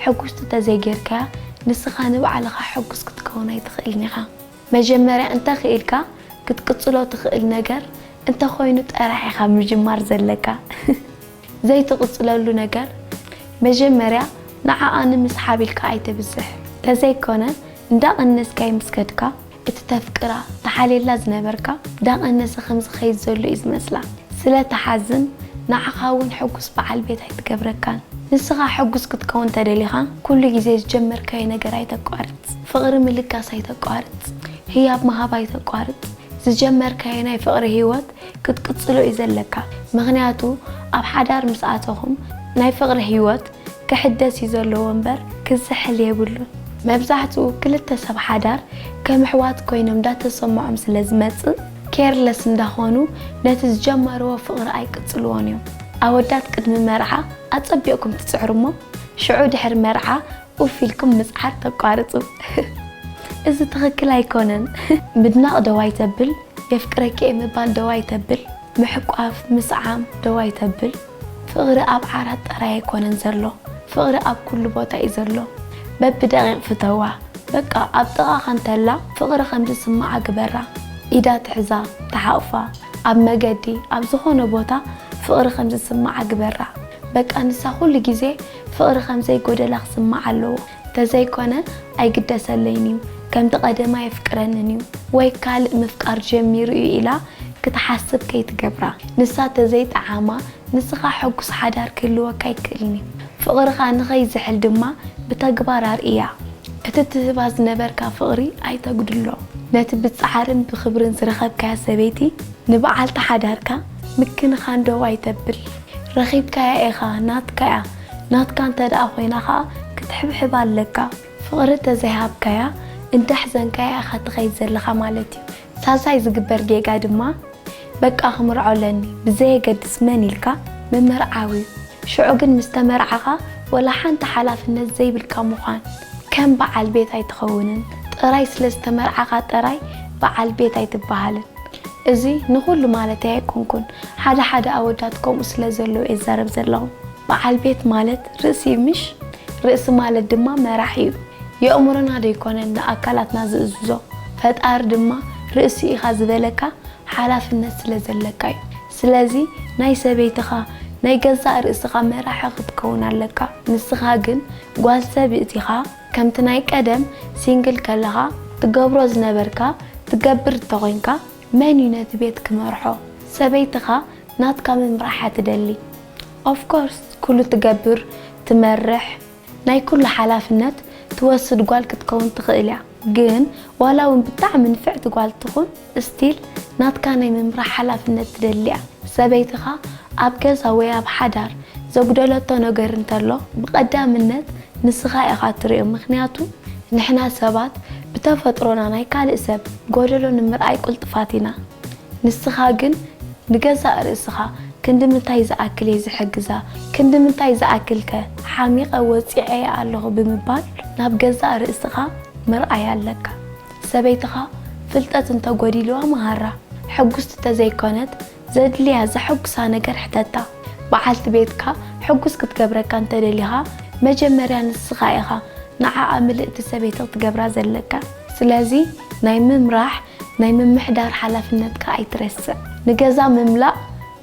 ሕጉስ እንተዘይጌርካያ፣ ንስኻ ንባዕልኻ ሕጉስ ክትከውን ኣይትኽእልን ኢኻ። መጀመርያ እንተኽኢልካ ክትቅጽሎ ትኽእል ነገር እንተኾይኑ ጥራሕ ኢኻ ምጅማር ዘለካ። ዘይትቕጽለሉ ነገር፣ መጀመርያ ንዓኣ ንምስሓብ ኢልካ ኣይተብዝሕ። ተዘይኮነ፣ እንዳቐነስካይ ምስ ከድካ፣ እቲ ተፍቅራ፣ ተሓልየላ ዝነበርካ፣ እንዳቐነሰ ከም ዝኸይድ ዘሎ እዩ ዝመስላ። ስለ ትሓዝን፣ ንዓኻ እውን ሕጉስ በዓል ቤት ኣይትገብረካን። ንስኻ ሕጉስ ክትከውን ተደሊኻ፣ ኩሉ ግዜ ዝጀመርካዮ ነገር ኣይተቋርጽ። ፍቕሪ ምልጋስ ኣይተቋርጽ። ህያብ ምሃብ ኣይተቋርጽ። ዝጀመርካዮ ናይ ፍቕሪ ህይወት ክትቅጽሎ እዩ ዘለካ። ምኽንያቱ ኣብ ሓዳር ምስ ኣተኹም ናይ ፍቕሪ ህይወት ክሕደስ እዩ ዘለዎ እምበር ክዝሕል የብሉን። መብዛሕትኡ ክልተ ሰብ ሓዳር ከም ኣሕዋት ኮይኖም እንዳተሰምዖም ስለ ዝመጽእ ኬርለስ እንዳኾኑ ነቲ ዝጀመርዎ ፍቕሪ ኣይቅጽልዎን እዮም። ኣወዳት ቅድሚ መርዓ ኣጸቢቕኩም ትጽዕሩ እሞ ሽዑ ድሕሪ መርዓ ኡፍ ኢልኩም ምጽዓር ተቋርጹ። እዚ ትኽክል ኣይኮነን። ምድናቕ ደው ኣይተብል፣ የፍቅረኪ እየ ምባል ደው ኣይተብል፣ ምሕቋፍ፣ ምስዓም ደው ኣይተብል። ፍቕሪ ኣብ ዓራት ጥራይ ኣይኮነን ዘሎ፣ ፍቕሪ ኣብ ኩሉ ቦታ እዩ ዘሎ። በብደቂቕ ፍተዋ። በቃ ኣብ ጥቓኻ እንተላ ፍቕሪ ከም ዝስምዓ ግበራ። ኢዳ ትሕዛ፣ ተሓቑፋ፣ ኣብ መገዲ፣ ኣብ ዝኾነ ቦታ ፍቕሪ ከም ዝስምዓ ግበራ። በቃ ንሳ ኩሉ ግዜ ፍቕሪ ከም ዘይጎደላ ክስምዓ ኣለዎ። ተዘይኮነ ኣይግደሰለይን እዩ፣ ከምቲ ቀደማ የፍቅረንን እዩ ወይ ካልእ ምፍቃር ጀሚሩ እዩ ኢላ ክትሓስብ ከይትገብራ። ንሳ ተዘይጠዓማ ንስኻ ሕጉስ ሓዳር ክህልወካ ኣይክእልን እዩ። ፍቕርኻ ንኸይዝሕል ድማ ብተግባር ኣርእያ። እቲ ትህባ ዝነበርካ ፍቕሪ ኣይተጉድሎ። ነቲ ብጻዕርን ብኽብርን ዝረኸብካያ ሰበይቲ ንበዓልቲ ሓዳርካ ምክንኻን ደው ኣይተብል። ረኺብካያ ኢኻ፣ ናትካ እያ። ናትካ እንተ ደኣ ኮይና ኸኣ ክትሕብሕባ ኣለካ። ፍቕሪ ተዘይሃብካያ እንዳሕዘንካያ ኢኻ ትኸይድ ዘለኻ ማለት እዩ። ሳልሳይ ዝግበር ጌጋ ድማ በቃ ክምርዖ ኣለኒ ብዘየገድስ መን ኢልካ ምምርዓው እዩ። ሽዑ ግን ምስ ተመርዓኻ ወላ ሓንቲ ሓላፍነት ዘይብልካ ምዃን። ከም በዓል ቤት ኣይትኸውንን። ጥራይ ስለ ዝተመርዓኻ ጥራይ በዓል ቤት ኣይትበሃልን። እዚ ንኹሉ ማለተይ ኣይኮንኩን። ሓደ ሓደ ኣወዳት ከምኡ ስለ ዘለዉ እየ ዝዛረብ ዘለኹ። በዓል ቤት ማለት ርእሲ እዩ ምሽ? ርእሲ ማለት ድማ መራሒ እዩ። የእምሮና ዶ ኣይኮነን ንኣካላትና ዝእዝዞ? ፈጣሪ ድማ ርእሲ ኢኻ ዝበለካ ሓላፍነት ስለ ዘለካ እዩ። ስለዚ ናይ ሰበይትኻ፣ ናይ ገዛእ ርእስኻ መራሒ ክትከውን ኣለካ። ንስኻ ግን ጓል ሰብእት ኢኻ። ከምቲ ናይ ቀደም ሲንግል ከለኻ ትገብሮ ዝነበርካ ትገብር እንተኾይንካ፣ መን እዩ ነቲ ቤት ክመርሖ? ሰበይትኻ ናትካ ምምራሕ እያ ትደሊ። ኦፍኮርስ ኩሉ ትገብር፣ ትመርሕ፣ ናይ ኩሉ ሓላፍነት ትወስድ ጓል ክትከውን ትኽእል እያ። ግን ዋላ እውን ብጣዕሚ ንፍዕቲ ጓል ትኹን፣ ስቲል ናትካ ናይ ምምራሕ ሓላፍነት ትደሊ እያ። ሰበይትኻ ኣብ ገዛ ወይ ኣብ ሓዳር ዘጉደለቶ ነገር እንተሎ ብቐዳምነት ንስኻ ኢኻ ትርእዮ። ምኽንያቱ ንሕና ሰባት ብተፈጥሮና ናይ ካልእ ሰብ ጎደሎ ንምርኣይ ቅልጡፋት ኢና። ንስኻ ግን ንገዛእ ርእስኻ ክንዲ ምንታይ ዝኣክል እየ ዝሕግዛ፣ ክንዲ ምንታይ ዝኣክልከ ሓሚቐ ወጺዐየ ኣለኹ ብምባል ናብ ገዛእ ርእስኻ ምርኣይ ኣለካ። ሰበይትኻ ፍልጠት እንተጎዲልዋ መሃራ፣ ሕጉስቲ ተዘይኮነት ዘድልያ ዘሐጉሳ ነገር ሕተታ። በዓልቲ ቤትካ ሕጉስ ክትገብረካ እንተደሊኻ መጀመርያ ንስኻ ኢኻ ንዓኣ ምልእቲ ሰበይቲ ክትገብራ ዘለካ። ስለዚ ናይ ምምራሕ ናይ ምምሕዳር ሓላፍነትካ ኣይትረስዕ። ንገዛ ምምላእ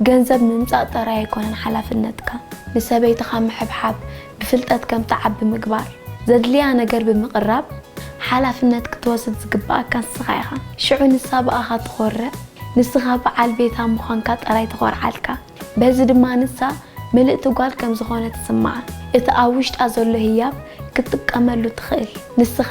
ገንዘብ ምምጻእ ጥራይ ኣይኮነን ሓላፍነትካ። ንሰበይትኻ ምሕብሓብ፣ ብፍልጠት ከም ትዓቢ ምግባር፣ ዘድልያ ነገር ብምቕራብ ሓላፍነት ክትወስድ ዝግብኣካ ንስኻ ኢኻ። ሽዑ ንሳ ብኣኻ ትኾርዕ፣ ንስኻ በዓል ቤታ ምዃንካ ጥራይ ትኾርዓልካ። በዚ ድማ ንሳ ምልእቲ ጓል ከም ዝኾነት ትስምዓ። እቲ ኣብ ውሽጣ ዘሎ ህያብ ክትጥቀመሉ ትኽእል። ንስኻ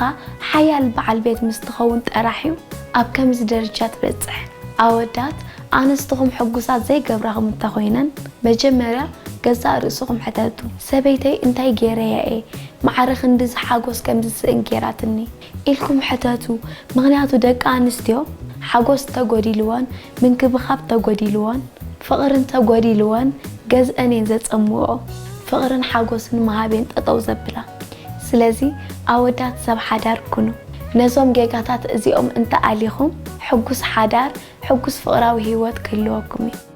ሓያል በዓል ቤት ምስ ትኸውን ጥራሕ እዩ ኣብ ከምዚ ደረጃ ትበጽሕ። ኣወዳት፣ ኣንስትኹም ሕጉሳት ዘይገብራኹም እንተኾይነን፣ መጀመርያ ገዛእ ርእስኹም ሕተቱ። ሰበይተይ እንታይ ገይረያ እየ ማዕረ ክንድዚ ሓጎስ ከም ዝስእን ገይራትኒ? ኢልኩም ሕተቱ። ምኽንያቱ ደቂ ኣንስትዮ ሓጎስ እንተጎዲልወን፣ ምንክብኻብ እንተጎዲልወን፣ ፍቕሪ እንተጎዲልወን ገዝአን እየን ዘጸምወኦ። ፍቕርን ሓጎስን ምሃብ እየን ጠጠው ዘብላ። ስለዚ ኣወዳት ሰብ ሓዳር ኩኑ። ነዞም ጌጋታት እዚኦም እንተኣሊኹም ሕጉስ ሓዳር፣ ሕጉስ ፍቕራዊ ህይወት ክህልወኩም እዩ።